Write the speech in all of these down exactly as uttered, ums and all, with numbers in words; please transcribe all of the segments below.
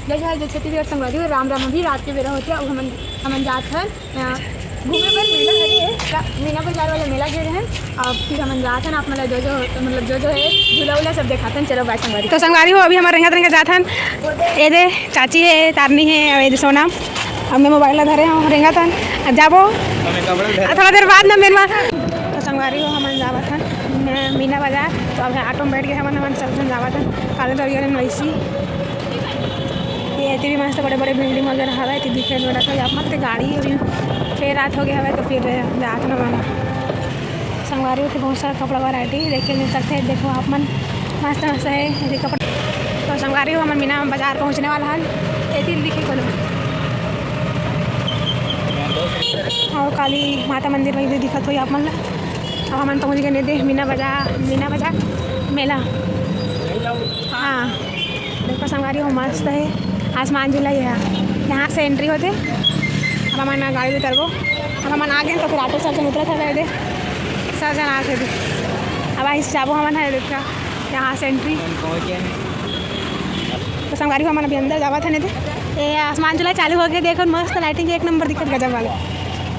जय जोहार, जय छत्तीसगढ़ संगवारी हो। राम राम। अभी रात के बेरा होथे, अब हमन, हमन जात हन, अ, घूमे बर मेला लगे हे, का, मीना बाजार वाला मेला गे रहन। अब फिर हमन जात हन, आप मन ला जो जो, मतलब जो जो हे झूला उला सब देखाथन। चलो bye संगवारी। तो संगवारी हो, अभी हमन रेंगत रेंगत जात हन। ए दे चाची हे, तारनी हे, अउ ए दे सोना। अब मैं मोबाइल ला धरे हूँ, रेंगत हन। अब जाबो। अब थोड़ा देर बाद ना मेनवा। तो संगवारी हो, हमन जावत हन मैं मीना बाजार। तो अब ऑटो में बैठ के हमन, हमन सब झन जावत हन। काले तो ये नोइसी। ये एती भी मस्त बड़े-बड़े building वगैरह हवय, एती दिखे नइ रहा था, यहाँ मत गाड़ी अभी फेर रात हो गया हवय, तो फिर रात में बना। संगवारी होते बहुत सारा कपड़ा variety देखे मिल सकते हैं। देखो आप मन, मस्त मस्त है ये कपड़ा। तो संगवारी हो, हमन मीना बाजार पहुँचने वाला हन, एती दिखे कोनो। और काली माता मंदिर वही दिखत होई आप मन ला। अब हमन पहुँच गए ने दे मीना बाजार, मीना बाजार मेला। हाँ। देखो संगवारी हो, मस्त है, हनुमान झूला ये है, यहाँ से entry होथे। अब हमन गाड़ी उतरबो, अब हमन आ गए तो फिर ऑटो सब झन उतरत हवे दे, सब झन आके दे। अब आई से जाबो हमन है, देखा यहाँ से entry। तो संगवारी हो, हमन अभी अंदर जावत हन दे, ये हनुमान झूला चालू हो गया, देखो मस्त lighting एक नंबर दिखत गजब वाला।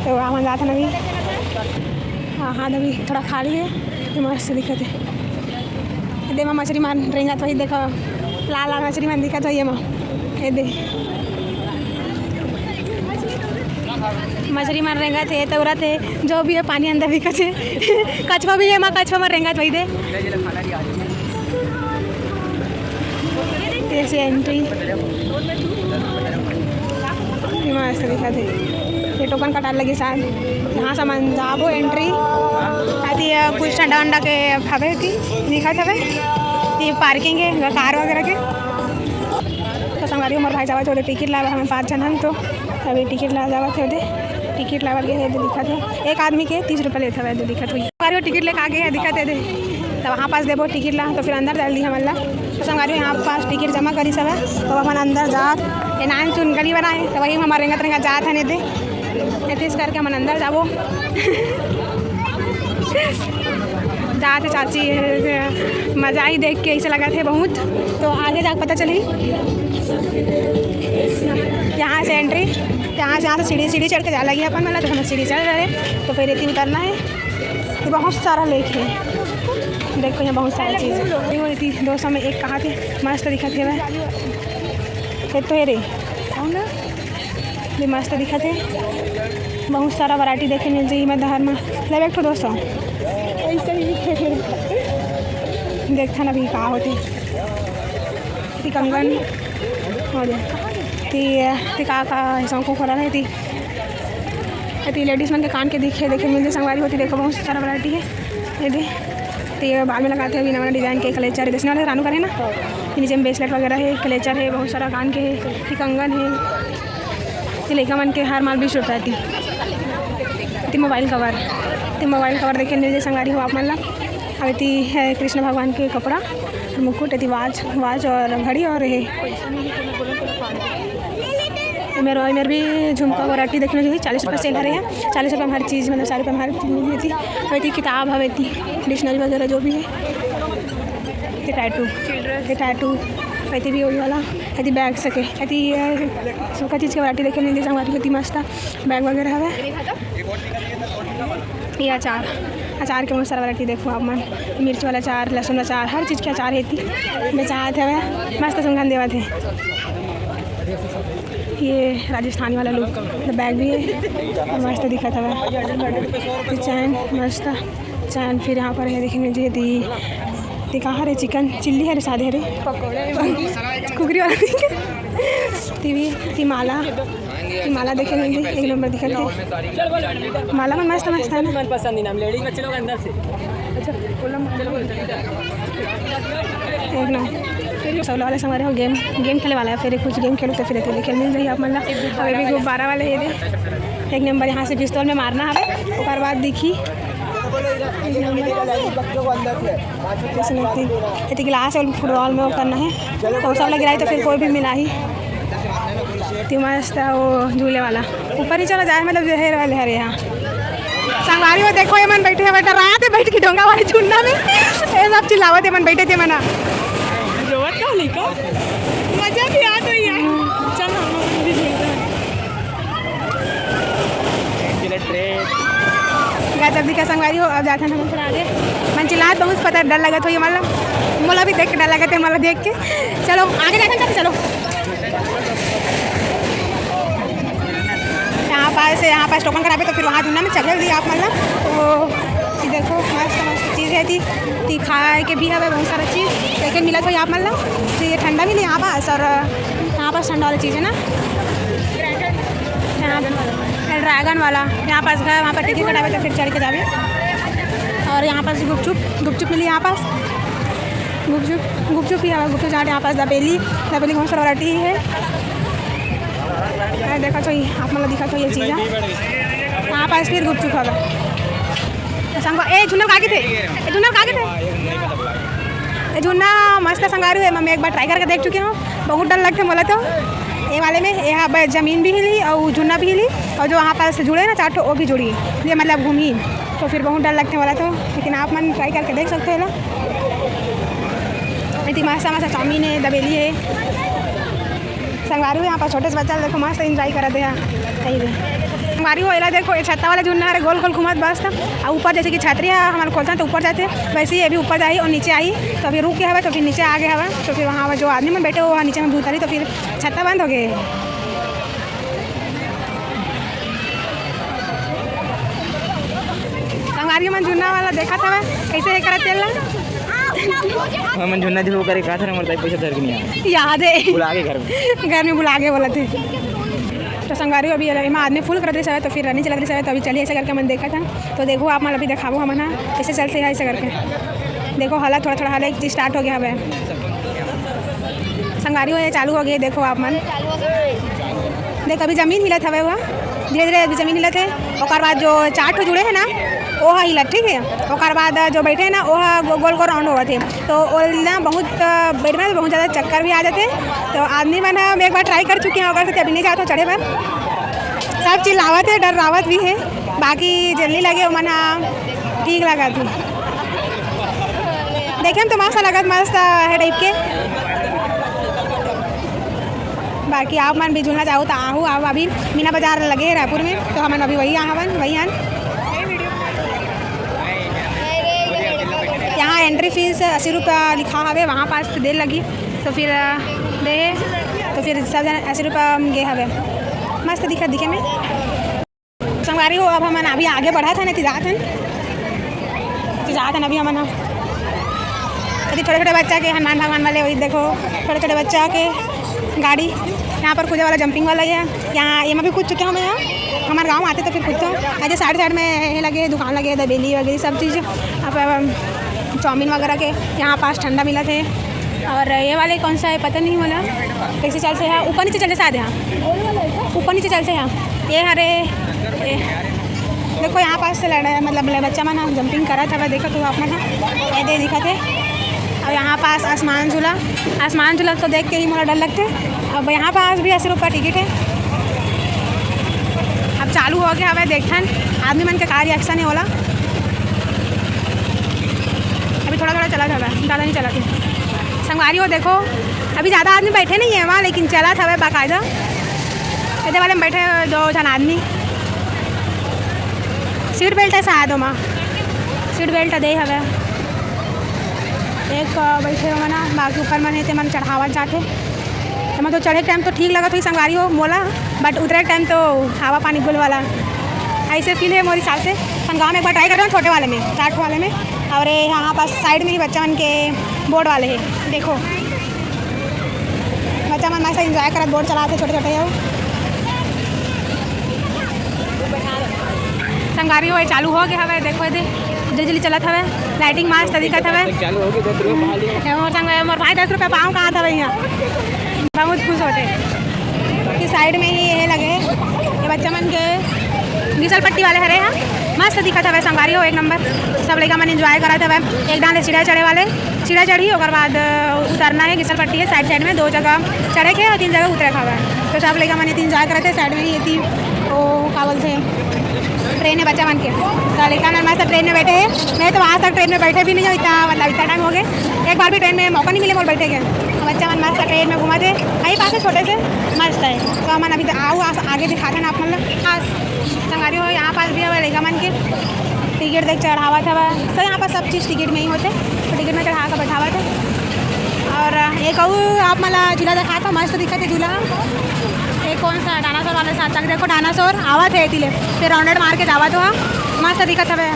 तो हमन जात हन अभी, हाँ हाँ, अभी थोड़ा खाली है, ये मस्त दिखत है। दे मा मछरी मन रेंगत होही, देखो लाल लाल मछरी मन दिखत होही एमा। ए दे मछरी मन रेंगत हे, तौरत हे, जो भी है पानी अंदर दिखत हे। कछुआ भी हे एमा, कछुआ मन रेंगत होही दे। जैसे entry मस्त दिखत हे। ये token कटाए लगे शायद, यहाँ से हमन जाबो entry। अति, अ, कुछ ठंडा वंडा के हवे, एती दिखत हवे, ये parking है कार वगैरह के। तो संगवारी, हमर भाई जावत हे ओदे टिकट लावे, हमन पाँच झन हन, तो अभी टिकट ला जावत हे ओदे, टिकट लावल गए हे, एदे दिखत हे, एक आदमी के तीस रुपये लेत हवे, एदे दिखत होही। संगवारी, टिकट लेके आ गए हे, दिखत हे एदे, तो वहाँ पास देबो टिकट ला, तो फिर अंदर डाल दी हमन ला। तो संगवारी, यहाँ पास टिकट जमा करी सब है, तो हमन अंदर जात, ये नान चुन गली बना है, तो वही हमर रेंगत रेंगत जात हन एदे। एतीस करके हमन अंदर जाबो। जात हे चाची, मजा ही देख के ऐसे लगत हे बहुत। तो आगे जाके पता चली यहाँ से entry, यहाँ से, यहाँ से सीढ़ी, सीढ़ी चढ़ के जा लगी अपन वाला, तो हम सीढ़ी चढ़ रहे, तो फिर एती उतरना है। तो बहुत सारा lake है, देखो यहाँ बहुत सारा चीज़ है। देखो एती दो सौ में एक कहाँ थे, मस्त दिखत हे भाई। ये तो है रे, कौन है? भी मस्त दिखत हे, बहुत सारा variety देखे मिल जाही मैं डहर में। ले बैठो दोस्तों, देखथन अभी का होथे। एती कंगन हो जाए, एती, एती का का शौक खोला है, एती, एती ladies मन के कान के दिखे, देखे मिल जाही संगवारी होती। देखो बहुत सारा variety है, ये दे, तो ये बाल में लगाते हैं, अभी नवा design के कलेचर, जैसे वाले रानू करे ना, ये नीचे में bracelet वगैरह है, कलेचर है, बहुत सारा कान के है, ये कंगन है, ये लइका मन के हार माल बीस रुपया थी। एती mobile cover, एती mobile cover देखे लीजिए संगवारी हो आप मन ला। अब एती है कृष्ण भगवान के कपड़ा, मुकुट, एती watch, watch और घड़ी और ये। एमेर, एमेर भी झुमका variety देखने जो है, चालीस रुपये sale हरे हैं, चालीस रुपये में हर चीज़, मतलब चार रुपये में हर चीज़ मिल जाती। अब एती किताब हवे, एती dictionary वगैरह जो भी है, ये tattoo, ये tattoo, एती भी वही वाला, एती bag सके, एती, अ, सबका चीज़ के variety देखे मिल जाती संगवारी होती मस्त। Bag वगैरह हवे। ये अचार, अचार के बहुत सारा variety देखो आप मन, मिर्च वाला अचार, लहसुन वाला अचार, हर चीज़ के अचार है एती। बेचात हवे, मस्त सुंगंध देवत है। ये राजस्थानी वाला look, bag भी है, मस्त दिखत हवे। ये चैन मस्त, चैन फिर यहाँ पर है, देखेंगे जी, दी ये कहाँ रे, chicken chilli हरे, सादे हरे, कुकरी वाला। टीवी, ती माला, ती माला देखे नहीं, एक नंबर दिखत हे। माला मन मस्त मस्त है ना। मनपसंद इनाम, ladies बच्चे लोग अंदर से। अच्छा, एक नंबर। सौला वाले संगवारी हो, game, game खेले वाला है, फिर कुछ game खेलो तो फिर अकेले खेल मिल जाही आप मन ला। अब ये भी गुब्बारा वाले ये दे, एक नंबर। यहाँ से पिस्तौल में मारना हवे, ओकर बाद दिखी। जैसे नहीं थी। ये तो गिलास है, football में वो करना है। तो सब लग रहा है तो फिर कोई भी मिला ही। तो मस्त है वो झूले वाला। ऊपर ही चला जाए, मतलब, जो हेर वाले हरे यहाँ। संगवारी हो, देखो, ये मन बैठे हैं, बेटा, रात है, बैठ के डोंगा वाले झुंडा में। ये सब चिल्लावत, ये मन बैठे थे, मना। रोवत का नहीं का? मजा भी आ गई है। जब दिखा संगवारी हो, अब जाथन हम थोड़ा आगे। मन चिल्लात बहुत पता, डर लगत होही, मतलब मोला भी देख के डर लगत हे, मोला देख के। चलो आगे जाथन, चलो, चलो। यहाँ पास, यहाँ पास टोकन कराबे तो फिर वहाँ झूलना में चले भी आप, मतलब। तो ये देखो, मस्त मस्त चीज़ है थी, थी खाए के भी हवे बहुत सारा चीज़, लेकिन मिला तो आप, मतलब। तो ये ठंडा मिली यहाँ पास, और यहाँ पास ठंडा वाली चीज़ है ना, यहाँ ड्रैगन वाला, यहाँ पास गए, वहाँ पर टिकट कटावे तो फिर चढ़ के जावे। और यहाँ पास गुपचुप, गुपचुप मिली यहाँ पास, गुपचुप, गुपचुप ही हवे, गुपचुप चाट यहाँ पास, दाबेली, दाबेली बहुत सारा वैरायटी है। अरे देखा तो ही, आप मतलब दिखा तो ये चीज़ है। यहाँ पास फिर गुपचुप हवे। संग ए झुन्नल का के थे, ए झुन्नल का के थे, ए झुन्ना मस्त संगारू है। मैं एक बार ट्राई करके देख चुकी हूँ, बहुत डर लगथे मोला तो। ये वाले में ये हाँ, बस जमीन भी हिली और झुन्ना भी हिली, और जो वहाँ पास जुड़े ना चार ठो, वो भी जुड़ी, ये मतलब घूमी। तो फिर बहुत डर लगथे मोला तो, लेकिन आप मन ट्राई करके देख सकते हो ना। इतनी मस्त मस्त चाउमीन है, दबेली है। संगवारी हो, यहाँ पर छोटे से बच्चा देखो मस्त एंजॉय करत हे। यही रे संगवारी हो, एला देखो, ये छत्ता वाला झुन्ना हरे, गोल गोल घूमत बस। और ऊपर जैसे कि छतरी है हमारे खोलता तो ऊपर जाते, वैसे ही ये भी ऊपर जाही और नीचे आई। तो अभी रुक गया हवा, तो फिर नीचे आ गया हवा, तो फिर वहाँ जो आदमी मन बैठे हुए वहाँ नीचे में भूत रही, तो फिर छत्ता बंद हो गए। संगवारी मन झुन्ना वाला देखत हवे, कैसे हे करत तेल ला। हमन झुन्ना झुन्ना करे का था, हमर दाई पैसा धर के नहीं आया। याद है। बुला के घर में। घर में बुला के बोला थे। तो संगवारी अभी एमा आदमी फुल करत रही सवे, तो फिर रनिंग चलत रही सवे, तो अभी चलिए ऐसे करके मन देखा था। तो देखो आप मन अभी दिखाबो हमन हा, कैसे चलते हैं ऐसे करके। देखो हला थोड़ा थोड़ा हला एक चीज स्टार्ट हो गया हवे। संगवारी हो, ये चालू हो गया, देखो आप मन। देख, अभी जमीन हिलत हवे हुआ, धीरे-धीरे अभी जमीन हिलत हे। ओकर बाद जो चार ठो जुड़े हे ना, ओ ह हिलत, ठीक हे। ओकर बाद जो बैठे हे ना, ओ ह गो-, गोल-गोल राउंड होवत हे। तो ओल ना बहुत, अ, बैठ में बहुत ज़्यादा चक्कर भी आ जाथे। तो आदमी मन ह, मैं एक बार ट्राई कर चुकी हूँ, ओकर से अभी नहीं जात हो चढ़े बर। सब चिल्लावत हे, डरावत भी हे, बाकी जल्दी लगे ओमन ह ठीक लगत हे। देखे में तो मस्त लगत, मस्त हे टाइप के। बाकी आप मन भी झूलना चाहो तो आहू, आप अभी मीना बाजार लगे है रायपुर में, तो हमन अभी वही हवन, वही हन। यहाँ एंट्री फीस अस्सी रुपया लिखा हवे, वहाँ पास देर लगी, तो फिर, अ, दे, तो फिर सब जन अस्सी रुपया गे हवे। मस्त दिखत दिखे में। संगवारी हो, अब हमन अभी आगे बढ़त हन, एती जात हन, एती जात हन अभी हमन ह। एती छोटे-छोटे बच्चा के हनुमान भगवान वाले, वही देखो, छोटे-छोटे बच्चा के गाड़ी, यहाँ पर कूदे वाला, जंपिंग वाला ये है। यहाँ, एमा भी कूद चुके हूँ मैं यहाँ, हमारे गाँव आते तो फिर कूदते हूँ। ऐसे साइड साइड में ये लगे, दुकान लगे, दबेली वगैरह सब चीज़, अब, अब चाउमीन वगैरह के यहाँ पास ठंडा मिलत हे। और ये वाले कौन सा है, पता नहीं वाला, कैसे चलते हैं, ऊपर नीचे चलते शायद यहाँ, ऊपर नीचे चलते हैं। ये हरे, ये देखो यहाँ पास से लड़ा है, मतलब ले बच्चा मन ह जंपिंग करत हवे, देखो तो आप मन ह, ये दे दिखत हे। और यहाँ पास आसमान झूला, आसमान झूला तो देख के ही मोला डर लगथे। अब यहाँ पास भी अस्सी रुपया टिकट है। अब चालू हो गया हवे, देखथन आदमी मन के का रिएक्शन है ओला। अभी थोड़ा थोड़ा चलत हवे, ज़्यादा नहीं चलत हे। संगवारी हो देखो, अभी ज़्यादा आदमी बैठे नहीं है वहाँ, लेकिन चलत हवे बाकायदा। एदे वाले में बैठे दो झन आदमी, सीट बेल्ट है शायद ओमा, सीट बेल्ट दे हवे। एक, अ, बैठे हो ना, बाकी ऊपर मन हे ते मन चढ़ावत जाथे। एमा तो चढ़े के टाइम तो ठीक लगत होही संगवारी हो मोला, but उतरे के टाइम तो हवा पानी गुल वाला ऐसे फील हे मोर हिसाब से। अपन गाँव में एक बार ट्राई करे हन छोटे वाले में, चार ठो वाले में। और ये यहाँ पास साइड में ही बच्चा मन के बोट वाले हे, देखो बच्चा मन मस्त एंजॉय करत बोट चलात हे छोटे छोटे हो। संगवारी हो, ये चालू हो गया हवे, देखो ये दे, जल्दी जल्दी चलत हवे, लाइटिंग मस्त दिखत हवे। चालू हो गया, दस रुपये पा लिया। ये मोर संग, मोर भाई दस रुपये पाँव कहाँ था भैया, बहुत खुश होते। कि साइड में ही ये लगे, ये बच्चा मन के घिसल पट्टी वाले हरे हैं, मस्त दिखत हवे संगवारी हो, एक नंबर। सब लइका मन एंजॉय करत हवे। एक डांस सीढ़ा चढ़े वाले, सीढ़ा चढ़ी, ओकर बाद, अ, उतरना है, घिसल पट्टी है, साइड साइड में दो जगह चढ़े के और तीन जगह उतरे के हवे। तो सब लइका मन एती एंजॉय करत हे, साइड में ही एती, ओ, का बोलथे, ट्रेन है बच्चा मन के। तो लइका मन मस्त ट्रेन में बैठे हैं। मैं तो आज तक ट्रेन में बैठे भी नहीं हूँ, इतना, मतलब, इतना टाइम हो गए, एक बार भी ट्रेन में मौका नहीं मिले मोर बैठे के। बच्चा मन मस्त ट्रेन में घूमत हे, यहीं पास है छोटे से, मस्त है। तो हमन अभी तो आओ, आस-, आगे दिखाते हैं आप, मतलब, हाँ, संगवारी हो, यहाँ पास भी हवे लइका मन के। टिकट देख चढ़ावत हवय। सर, यहाँ पर सब चीज़ टिकट में ही होथे, तो टिकट में चढ़ा के बैठावत हे। और एक अउ आप मन ला झूला दिखात हव, मस्त दिखत हे झूला। एक कौन सा डायनासोर वाले साथ तक, देखो डायनासोर आवत हे एती ले, फिर राउंडेड मार के जावत हे, मस्त दिखत हवय,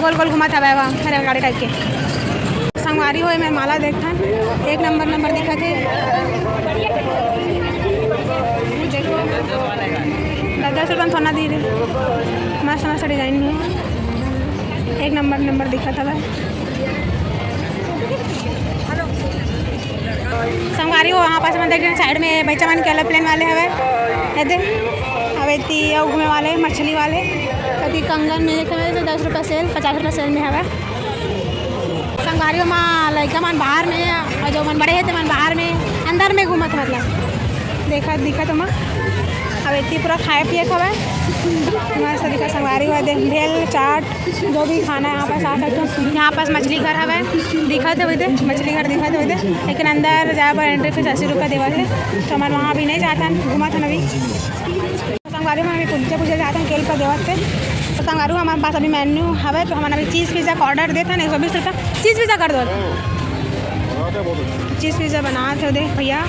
गोल गोल घूमत हवय, वह रेलगाड़ी टाइप के। संगवारी हो, एमे माला देखथन, एक नंबर नंबर दिखत हे। देखो, दस दस रुपया म सोना दी रे, मस्त मस्त डिजाइन में, एक नंबर नंबर दिखत हवय। संगवारी हो, वहाँ पास में देख रहे हैं, साइड में बच्चा मन के अलग प्लेन वाले हवय, ये दे, अब एती अउ घूमे वाले, मछली वाले, कभी कंगन में देखे हुए तो दस रुपया सेल, पचास रुपया सेल में हवय। संगवारी हो, मा लइका मन बाहर में, और जो मन बड़े हे ते मन बाहर में, अंदर में घूमत, मतलब देखत दिखत हो मा। अब एती पूरा खाए पिए के हवय, मस्त दिखत संगवारी हो, दे भेल चाट, जो भी खाना है यहाँ पास आ सकते हो। यहाँ पास मछली घर हवय, दिखत हे उदे, मछली घर दिखत हे उदे, लेकिन अंदर जाए बर एंट्री फीस अस्सी रुपया देवत हे, तो हमन वहाँ भी नहीं जात हन, घूमत हन अभी। संगवारी, हमन अभी पूजा पूजा जात हन, केल पर देवत हे। तो संगवारी, हमारे पास अभी मेन्यू हवय, तो हमन अभी चीज़ पिज़्ज़ा का ऑर्डर देत हन, एक सौ बीस रुपया चीज़ पिज़्ज़ा कर दो। चीज़ पिज़्ज़ा बनात हे उदे भैया।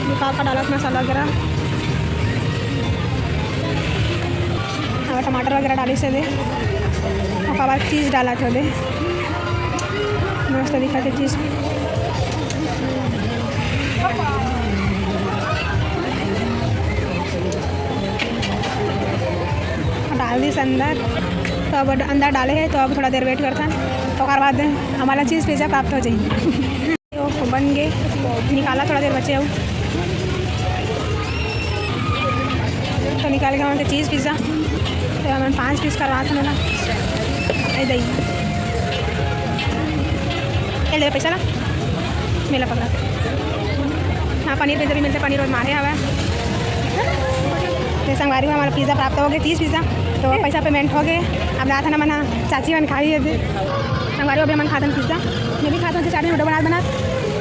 ये का का डालत मसाला वगैरह, अब टमाटर वगैरह डालिस हे दे, ओकर बाद चीज़ डालत हे दे, मस्त दिखत हे चीज़। डाल दिस अंदर, तो अब अंदर डाले हे, तो अब थोड़ा देर वेट करथन, तो ओकर बाद हमारा चीज़ पिज़्ज़ा प्राप्त हो जाही। तो बन गे, निकाला थोड़ा देर बचे अउ। तो निकाल के हमन के चीज़ पिज़्ज़ा, तो हमन पाँच पीस करवात हन ना। ए दई। ए ले पैसा ला। मेला पकड़ा। हाँ, पनीर पिज़्ज़ा भी मिलथे, पनीर और मारे हवय। तो संगवारी हो, हमारा पिज़्ज़ा प्राप्त हो गया, चीज़ पिज़्ज़ा। तो पैसा पेमेंट हो गए, अब जात हन हमन, हाँ, चाची मन खाई हे। संगवारी हो, अभी हमन खात हन पिज़्ज़ा, मैं भी खात हन, चार दिन वीडियो बनात बनात,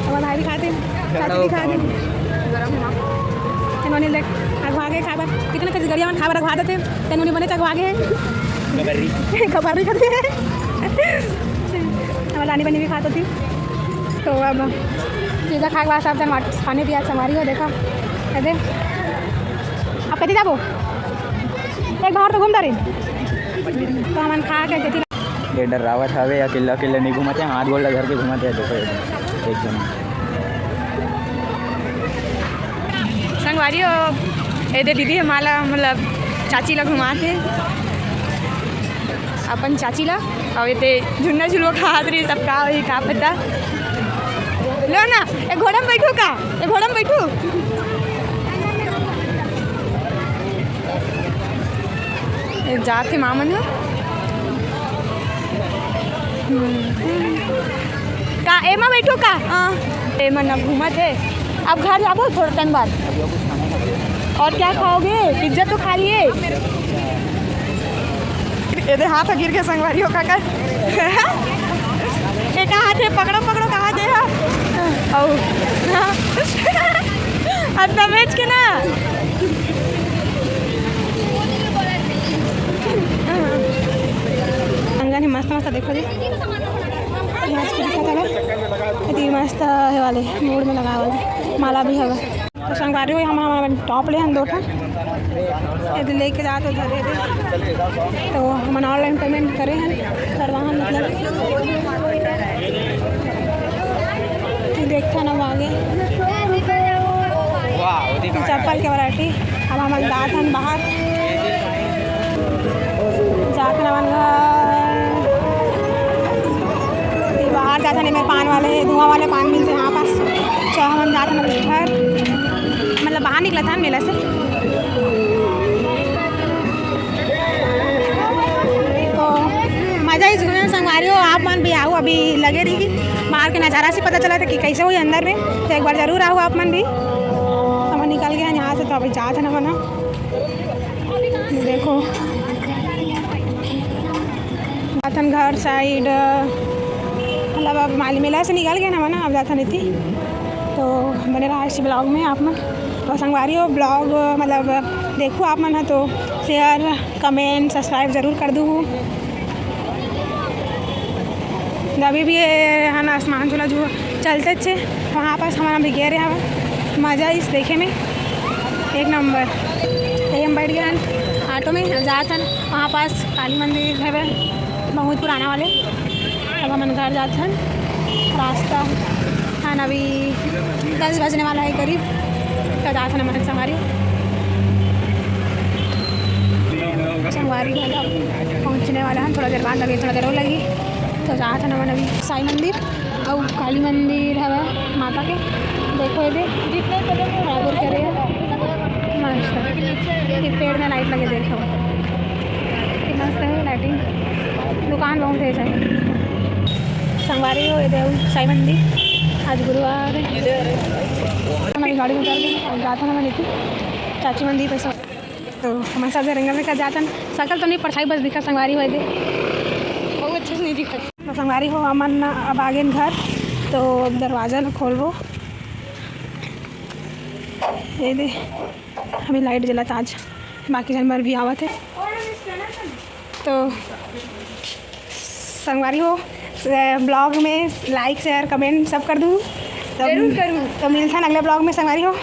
हमारे भाई भी खाते हैं, चाची भी खाते हैं। इन्होंने देख, अगवा के खाए बर, कितने कस गरिया मन खाए बर अगवा देते, तेन उन्हें बने अगवा के हैं। खबर नहीं। खबर नहीं करते हैं। हमारे लानी बनी भी खात होती। तो अब पिज़्ज़ा खाए के बाद सब जन वापस खाने पिया संगवारी हो, देखा, अरे, अब कति जाबो? एक बार तो घूम डारे। तो हमन खा के जति ये डर्रावत हवे, अकेल्ला अकेल्ला नहीं घूमत हे, हाथ गोड़ ला धर के घूमत हे, देखो ये, एक झन। संगवारी हो, ए दे दीदी हमारा, मतलब, चाची ला घुमात हे, अपन चाची ला। अउ एते झुलना झुलवा खात रही, सब का होही, का पता। लो ना, ए घोड़ा में बैठू का? ए घोड़ा में बैठू? ए जात हे मामन ह। हम्म। का एमा बैठू का? हाँ। एमा न घूमत हे। अब घर जाबो थोड़ा टाइम बाद। और क्या खाओगे? पिज्जा तो खा लिए। ये दे हाथ गिर के संगवारी हो काका। ये कहा थे पकड़ो पकड़ो कहा दे हा। औ। अतना बेच के ना। अंगन ही मस्त मस्त देखो जी। यहाँ से दिखा था ना। इतनी मस्त है वाले मूड में लगा वाले माला भी हवा। तो संगवारी हो, हम, हम टॉप ले हन दो ठन, एदे लेके जात हो धरे दे। तो हमन ऑनलाइन पेमेंट करे हन, करवा हन मतलब। ये देखथन अब आगे चप्पल के वैरायटी। अब हमन जात हन बाहर। जात हन हमन घर। ये बाहर जात हन, एमे पान वाले, धुआं वाले पान मिलथे यहाँ पास। तो हमन जात हन घर, मतलब बाहर निकलत हन मेला से। तो मजा ही सुने संगवारी हो, आप मन भी आओ, अभी लगे रही कि बाहर के नज़ारा से पता चला था कि कैसे हुई अंदर में। तो एक बार जरूर आओ आप मन भी। तो हमन निकल गए हैं यहाँ से, तो अभी जात हन हमन। देखो, जाथन घर साइड, मतलब अब माल मेला से निकल गए ना, ना, अब जाथन इति। तो बने रहा इसी vlog में आप मन। और संगवारी हो, vlog मतलब देखू आप मन ह तो share, comment, subscribe जरूर कर दू। अभी भी ये है ना, आसमान झूला जो चलते चे, वहाँ पास हमन अभी गे रहे हवन। मजा इस देखे में एक नंबर। ये हम बैठ गए हन ऑटो में, अब जात हन वहाँ पास काली मंदिर हवे, बहुत पुराना वाले। अब हमन घर जात हन। रास्ता हन अभी दस बजने वाला है करीब, तो जात हन हमन संगवारी। संगवारी घर अब पहुँचने वाला है, थोड़ा देर बाद, अभी थोड़ा देर हो लगी, तो जात हन हमन अभी साई मंदिर। अउ काली मंदिर हवय माता के, देखो एदे, बराबर करे हे। मस्त, ये पेड़ में लाइट लगे, देखो, कि मस्त है लाइटिंग। दुकान बहुत है, चाहे संगवारी हो, एदे अउ साई मंदिर, आज गुरुवार है। हमारी गाड़ी में उतर गई, अब जाता ना मैं लेती चाची मंदिर पैसा। तो हमन सब जन रंगा में कर जातन। सकल तो नहीं परछाई बस दिखा, संगवारी होए दे। बहुत अच्छे से नहीं दिखा। तो संगवारी हो, हमन अब आ गेन घर, तो अब दरवाजा ल खोलबो। ये दे, अभी लाइट जलत आज, बाकी जानवर भी आवत है। तो संगवारी हो, vlog में like, share, comment सब कर दू। तो जरूर करू। तो मिलथन अगले vlog में संगवारी हो।